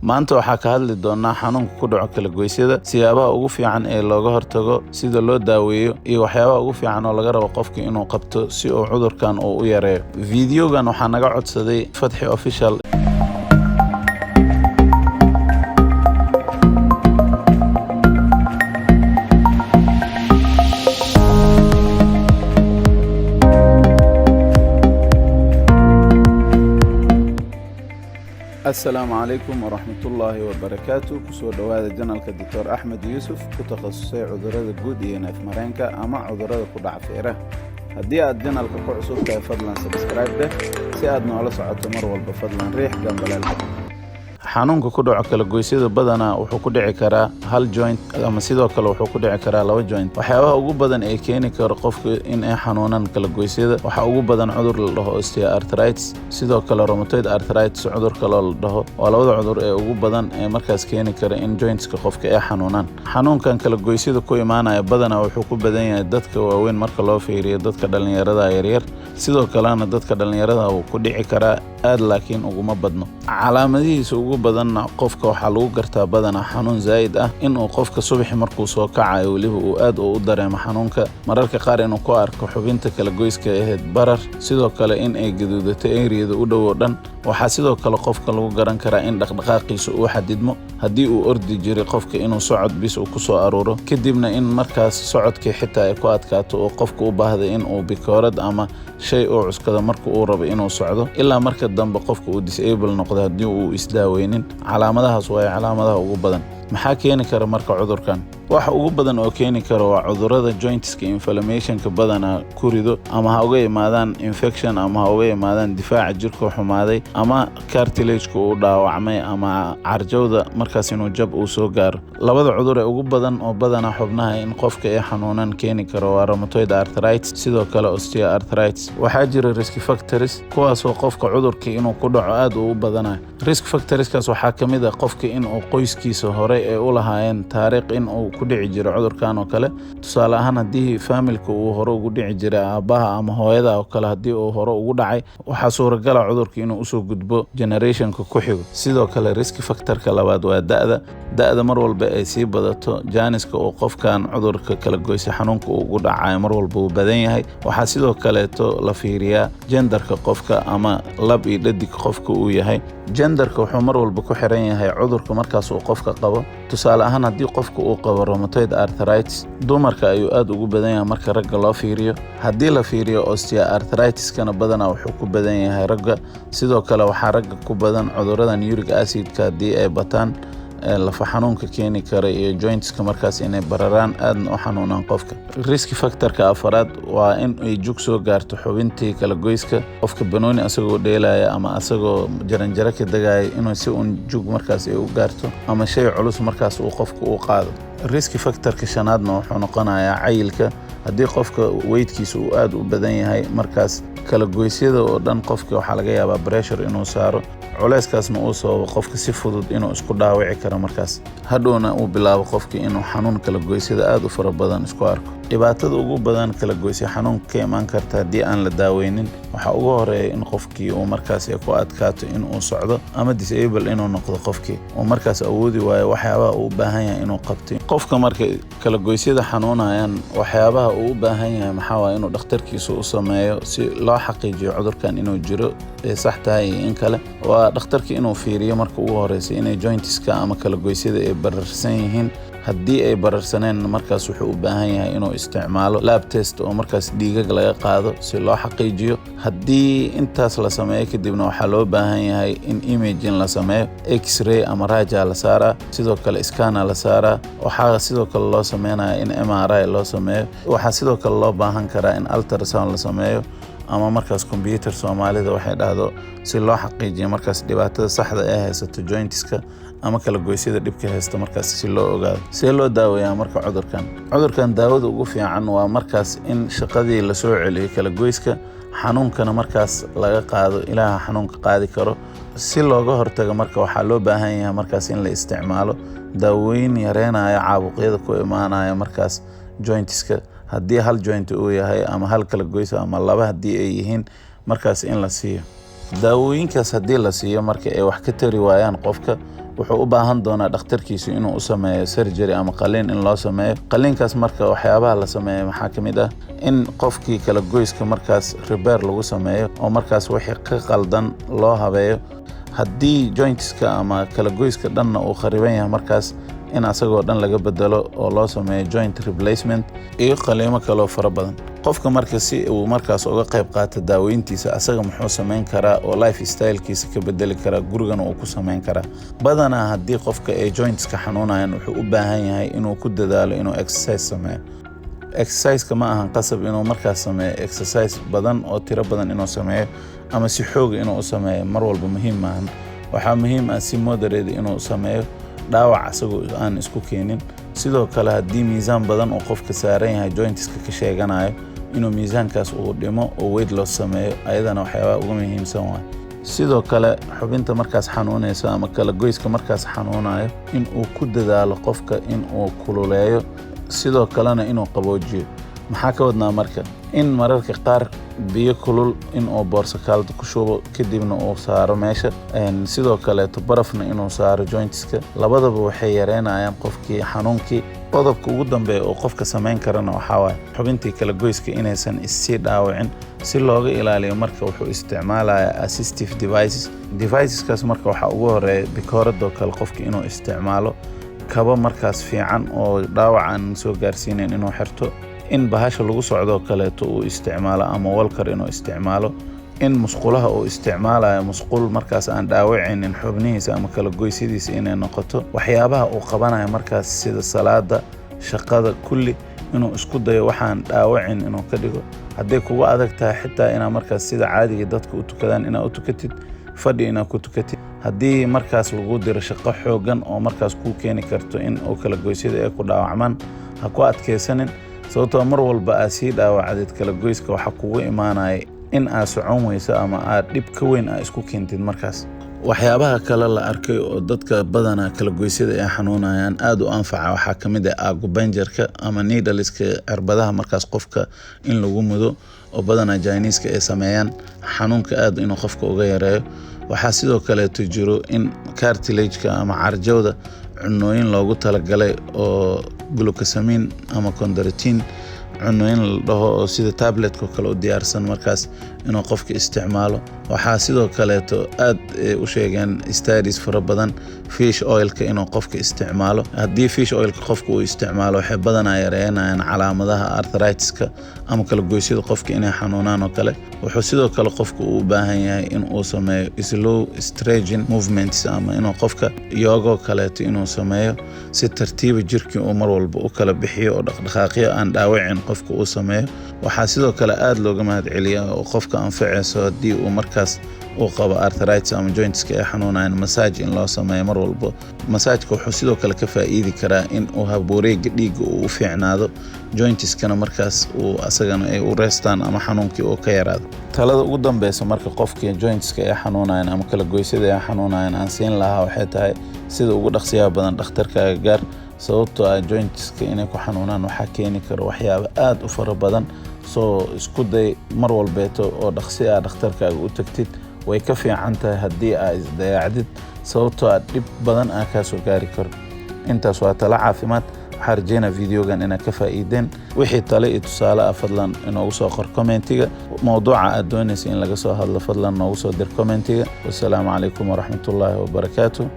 Maanta waxaa ka hadli doonaa xanuunka ku dhaco kala-goysyada, siyaabaha ugu fiican ee looga hortago, sida loo daaweeyo, iyo waxyaabaha ugu fiican oo laga rabo qofka inuu qabto si uu cudurkan uu u yareeyo. Fiidiyogan waxaa naga codsaday Fatxi Official. Asalaamu calaykum waraxmatullaahi wabarakaatu. Kusoo dhowaada channelka Doctor Axmed Yuusuf, ku takhasusay cudurrada guud iyo neefmareenka ama cudurrada ku dhaca feeraha. Haddii aad channelka ku cusub tahay, fadlan subscribe dheh si aad noola socoto mar walba. Fadlan riix gambaleelka. Xanuunka ku dhaco kala-goysyada badanaa wuxuu ku dhici karaa hal joint ama sidoo kale wuxuu ku dhici karaa laba joint. Waxyaabaha ugu badan ee keeni karo qofka in ay xanuunaan kala-goysyada waxaa ugu badan cudur la dhaho osteoarthritis, sidoo kale rheumatoid arthritis cudur kaloo la dhaho. Waa labada cudur ee ugu badan ee markaas keeni kara in jointska qofka ay xanuunaan. Xanuunkan kala-goysyada ku imaanaya badanaa wuxuu ku badan yahay dadka waaweyn marka loo fiiriyo dadka dhalinyarada yaryar. Sidoo kalena dadka dhalinyarada wuu ku dhici karaa aad, laakiin uguma badno. Calaamadihiisa ugu badanna qofka waxaa lagu gartaa badanaa xanuun zaa'id ah, inuu qofka subaxi markuu soo kacayo weliba uu aad u dareemo xanuunka, mararka qaar inuu ku arko xubinta kala-goyska ahayd barar, sidoo kale in ay gaduudato eriyada u dhow oo dhan. Waxaa sidoo kale qofka lagu garan karaa in dhaqdhaqaaqiisa uu xadidmo. Haddii uu ordi jiray qofka, inuu socod bis uu ku soo aruuro, kadibna in markaas socodkii xitaa ay ku adkaato oo qofka u baahday in uu bikoorad ama shay uu cuskado marka uu rabo inuu socdo, ilaa marka dambe qofka uu disable noqdo haddii uu isdaaweynin. Calaamadahaas waa calaamadaha ugu badan. Maxaa keeni kara marka cudurkan? Waxa ugu badan oo keeni kara waa cudurrada jointska inflammationka badanaa ku rido, ama ha uga imaadaan infection, ama ha uga imaadaan difaaca jirka xumaaday, ama cartilageka uu dhaawacmay, ama carjawda markaas inuu jab uu soo gaaro. Labada cudur ee ugu badan oo badanaa xubnaha in qofka ay xanuunaan keeni karo waa rheumatoid arthritis, sidoo kale osteoarthritis. Waxaa jira risk factors kuwaasoo qofka cudurka inuu ku dhaco aad uu u badanayo. Risk factorskaas waxaa ka mid ah qofka inuu qoyskiisa hore ay u lahaayeen taariikh in uu ku dhici jiro cudurkan oo kale. Tusaale ahaan, haddii familka uu hore ugu dhici jiray, aabbaha ama hooyada oo kale haddii uu hore ugu dhacay, waxaa suuragala cudurka inuu usoo gudbo generationka ku xigo. Sidoo kale risk factorka labaad waa da'da. Da'da mar walba ay sii badato, jaaniska uu qofkan cudurka kala goysa xanuunka uu ugu dhacayo mar walba uu badan yahay. Waxaa sidoo kaleeto la fiiriyaa genderka qofka, ama lab iyo dhadig qofka uu yahay. Genderka wuxuu mar walba ku xiran yahay cudurka markaas uu qofka qabo. Tusaale ahaan, haddii qofka uu qabo rheumatoid arthritis, dumarka ayuu aad ugu badan yahay marka ragga loo fiiriyo. Haddii la fiiriyo osteoarthritis-kana, badanaa wuxuu ku badan yahay ragga. Sidoo kale waxaa ragga ku badan cuduradan uric acidka haddii ay bataan, lafa xanuunka keeni kara iyo jointska markaas inay bararaan, aadna u xanuunaan qofka. Risk factorka afaraad waa in ay jug soo gaarto xubintii kala goyska. Qofka banooni asagoo dheelaya ama asagoo jaranjaro ka degaya, inuu si uun jug markaas ay u gaarto, ama shay culus markaas uu qofka u qaado. Risk factorka shanaadna wuxuu noqonayaa cayilka. Haddii qofka weightkiisa uu aad u badan yahay, markaas kala goysyada oo dhan qofka waxaa laga yaabaa pressure inuu saaro, culeyskaasna uu sababo qofka si fudud inuu isku dhaawici karo, markaas hadhowna uu bilaabo qofka inuu xanuun kala goysyada aad u fara badan isku arko. Dhibaatada ugu badan kala goysya xanuunka ka imaan karta haddii aan la daaweynin waxaa ugu horeeya in qofkii uu markaas ay ku adkaato in uu socdo, ama disable inuu noqdo, qofkii uu markaas awoodi waayo waxyaabaha uu u baahan yahay inuu qabto. Qofka marka kala goysyada xanuunayaan, waxyaabaha uu u baahan yahay maxaa waaya? Inuu dhakhtarkiisa u sameeyo si loo xaqiijiyo cudurkan inuu jiro ee sax tahay iyo in kale, waa dhakhtarka inuu fiiriyo marka ugu horeysa inay jointiska ama kala goysyada ay bararsan yihiin. Haddii ay bararsaneen, markaas wuxuu u baahan yahay inuu isticmaalo lab test oo markaas dhiigag laga qaado si loo xaqiijiyo. Haddii intaas la sameeyo kadibna, waxaa loo baahan yahay in imaging la sameeyo, X-ray ama raja la saaraa, sidoo kale scanner la saaraa. Waxaa sidoo kale loo sameynaya in MRI loo sameeyo. Waxaa sidoo kale loo baahan karaa in ultrasound la sameeyo, ama markaas computer Soomaalida waxay dhahdo, si loo xaqiijiyo markaas dhibaatada saxda ee haysato jointiska ama kala goysyada dhibka haysta, markaas si loo ogaado. See loo daaweeyaa marka cudurkan? Cudurkan daawada ugu fiican waa markaas in shaqadii lasoo celiyo kala goyska, xanuunkana markaas laga qaado. Ilaaha xanuunka qaadi karo. Si looga hortago marka, waxaa loo baahan yahay markaas in la isticmaalo daawooyin yareynaya caabuqyada ku imaanaya markaas jointiska. Haddii hal joint uu yahay ama hal kala goys ama laba haddii ay yihiin, markaas in la siiyo daawooyinkaas. Haddii la siiyo marka ay wax ka tari waayaan qofka, Wuxuu u baahan doonaa dhakhtarkiisu inuu u sameeyo surgery ama qaliin in loo sameeyo. Qaliinkaas marka waxyaabaha la sameeyo maxaa ka mid ah? In qofkii kala goyska markaas repair lagu sameeyo oo markaas wixii ka qaldan loo habeeyo. Haddii jointska ama kala goyska dhanna uu khariban yahay, markaas in asagoo dhan laga bedelo oo loo sameeyo joint replacement iyo qaliimo kaloo fara badan. Qofka marka si uu markaas uga qayb qaato daaweyntiisa, asaga muxuu sameyn karaa oo life stylekiisa ka bedeli karaa, gurigana uu ku sameyn karaa? Badanaa haddii qofka ay jointska xanuunayaan, wuxuu u baahan yahay inuu ku dadaalo inuu exercise sameeyo. Exerciseka ma ahan qasab inuu markaas sameeyo exercise badan oo tiro badan inuu sameeyo ama si xooga inuu u sameeyo mar walba muhiim maahan. Waxaa muhiim ah si moderate inuu sameeyo, dhaawac asagoo aan isku keenin. Sidoo kale, haddii miisaan badan uu qofka saaran yahay, jointska ka sheeganayo, inuu miisaankaas uu dhimo oo weight loss sameeyo, ayadana waxyaabaha ugu muhiimsan waay. Sidoo kale, xubinta markaas xanuunayso ama kala goyska markaas xanuunayo in uu ku dadaalo qofka in uu kululeeyo, sidoo kalena inuu qaboojiyo. Maxaa ka wadnaa marka? In mararka qaar biyo kulul inuu boorsakaalda ku shubo, kadibna uu saaro meesha. Sidoo kaleeto barafna inuu saaro jointska. Labadaba waxay yareynayaan qofkii xanuunkii. Qodobka ugu dambeeya oo qofka samayn karana waxaa waaye xubintii kala goyska inaysan issii dhaawicin si looga ilaaliyo. Marka wuxuu isticmaalayaa assistive devices. Deviceskaas marka waxaa ugu horeeya bikooradoo kale qofka inuu isticmaalo, kabo markaas fiican oo dhaawac aan soo gaarsiinayn inuu xirto, in bahasha lagu socdoo kaleeto uu isticmaalo ama walker inuu isticmaalo, in musqulaha uu isticmaalayo musqul markaas aan dhaawacaynin xubnihiisa ama kala goysyadiisa inay noqoto. Waxyaabaha uu qabanayo markaas sida salaada, shaqada, kulli inuu isku dayo waxaan dhaawacin inuu ka dhigo. Hadday kugu adag tahay xitaa inaa markaas sida caadiga dadka u tukadaan inaa u tukatid, fadhi inaa ku tukatid. Haddii markaas lagu diro shaqo xoogan oo markaas kuu keeni karto in uu kala goysyada ay ku dhaawacmaan, ha ku adkaysanin, sababtoo mar walba aad sii dhaawacdid kala goyska, waxaa kugu imaanaya in aad socon weyso ama aad dhib ka weyn aa isku keentid. Markaas waxyaabaha kale la arkay oo dadka badanaa kala goysyada ay xanuunayaan aada u anfaca waxaa ka mid ah acupunctureka ama needleska, cirbadaha markaas qofka in lagu mudo oo badanaa Chineseka ay sameeyaan, xanuunka aada inuu qofka uga yareeyo. Waxaa sidoo kaleeto jiro in cartilageka ama carjawda cunooyin loogu talagalay oo glucosamine ama chondroitin cunooyin la dhaho oo sida tabletka kale u diyaarsan markaas inuu qofka isticmaalo. Waxaa sidoo kaleeto aad u sheegeen studies fara badan fish oilka inuu qofka isticmaalo. Haddii fish oilka qofka uu isticmaalo, waxay badanaa yareynayaan calaamadaha arthritis-ka ama kala goysyada qofka inay xanuunaan oo kale. Wuxuu sidoo kale qofka uu u baahan yahay in uu sameeyo slow stretching movements ama inuu qofka yoga kaleeto inuu sameeyo, si tartiiba jirkii uu mar walba u kala bixiyo oo dhaqdhaqaaqyo aan dhaawacin qofka uu sameeyo. Waxaa sidoo kale aada looga mahadceliyaa oo qofka anfacayso, haddii uu markaas uu qabo arthritis ama jointska ay xanuunayaan, massage in loo sameeyo mar walbo. Massageka wuxuu sidoo kale ka faa'iidi karaa in uu habwareega dhiigga uu u fiicnaado, jointskana markaas uu asagana ay u reestaan ama xanuunkii uu ka yaraado. Talada ugu dambeysa marka qofkii jointska ay xanuunayaan ama kala goysyada ay xanuunayaan aan siin lahaa waxay tahay: sida ugu dhaqsiyaha badan dhakhtarkaaga gaar, sababtoo ah jointska inay ku xanuunaan waxaa keeni karo waxyaabo aada u fara badan. Soo isku day mar walbeeto oo dhaqsi ah dhakhtarkaaga u tagtid. Way ka fiican tahay haddii aa isdayacdid, sababtoo ah dhib badan aa kaa soo gaari karo. Intaas waa talo caafimaad. Waxaa rajeynaa videogan inaad ka faa'iideen. Wixii tale iyo tusaale ah, fadlan inoogu soo qor commentiga. Mowduuca aad doonaysa in laga soo hadlo, fadlan noogu soo dir commentiga. Wasalaamu calaykum waraxmatullaahi wabarakaatu.